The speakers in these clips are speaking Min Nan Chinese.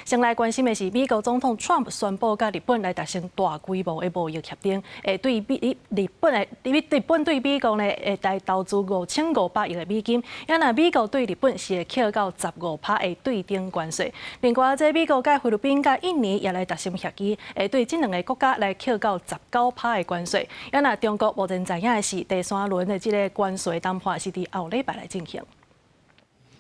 先來關心的是，美國總統川普宣布佮日本來達成大規模的貿易協定，會對美日本的日本對美國呢會來投資5500億的美金，啊若美國對日本是會扣到15趴的對等關稅。另外，這美國佮菲律賓佮印尼也來達成協議，會對這兩个國家來扣到19趴的關稅。啊若中國目前知影的是，第三輪的這个關稅談判是佇後禮拜來進行。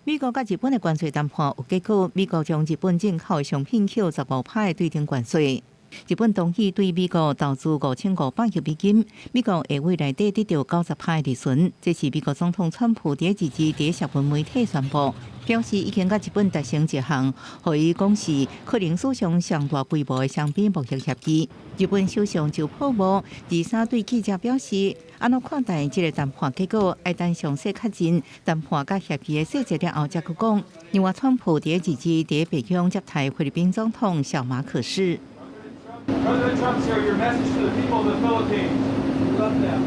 美國佮日本的關稅談判有結果，美國將日本進口的商品扣15趴的對等關稅。日本同意對美國投資5500億美金，美國會為內底得著90趴的利潤。這是美國總統川普佇二二佇社群媒體宣布，表示已經佮日本達成一項，予伊講是可能史上上大規模的雙邊貿易協議。日本首相石破茂23對記者表示，按怎看待這个談判結果，愛等詳細確認談判佮協議的細節了後，才閣講。另外，川普佇二二佇白宮接待菲律賓總統小馬可仕。 President Trump, sir, your message to the people of the Philippines. We love them.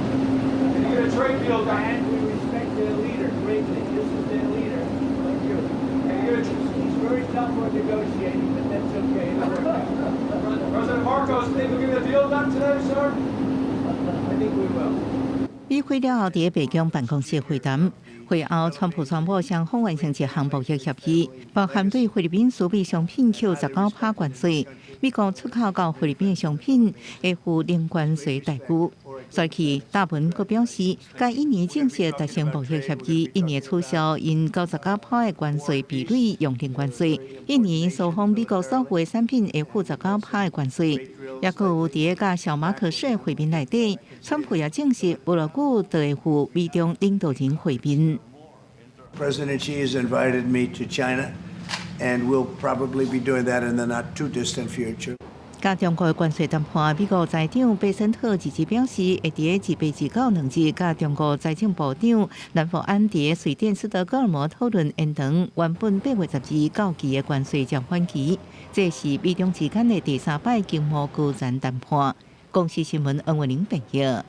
Can you get a trade deal done? And we respect their leader greatly. This is their leader, like you. Can you get a He's very tough on negotiating, but that's okay. It'll work out. President Marcos, think we'll get a deal done today, sir? I think we will. 與會了後，佇白宮辦公室會談。會後，川普宣布雙方完成一項貿易協議，包含對菲律賓輸美商品扣19趴關稅，美國出口到菲律賓的商品會付零關稅待遇。隨去大文閣表示，佮印尼正式達成貿易協議，印尼取消𪜶99趴的關稅比率用零關稅，印尼輸往美國所有的產品會付十九趴的關稅。抑閣有佇個佮小馬可仕會面內底，川普也證實無偌久就會赴美中領導人會面。 President Xi has invited me to China, and we'll probably be doing that in the not too distant future. 佮中國的關稅談判，美國財長貝森特二二表示，會佇28、29兩日，佮中國財政部長藍佛安佇瑞典斯德哥爾摩討論延長原本8月12到期的關稅暫緩期。這是美中之間的第三擺經貿高層談判。公視新聞恩文玲編譯。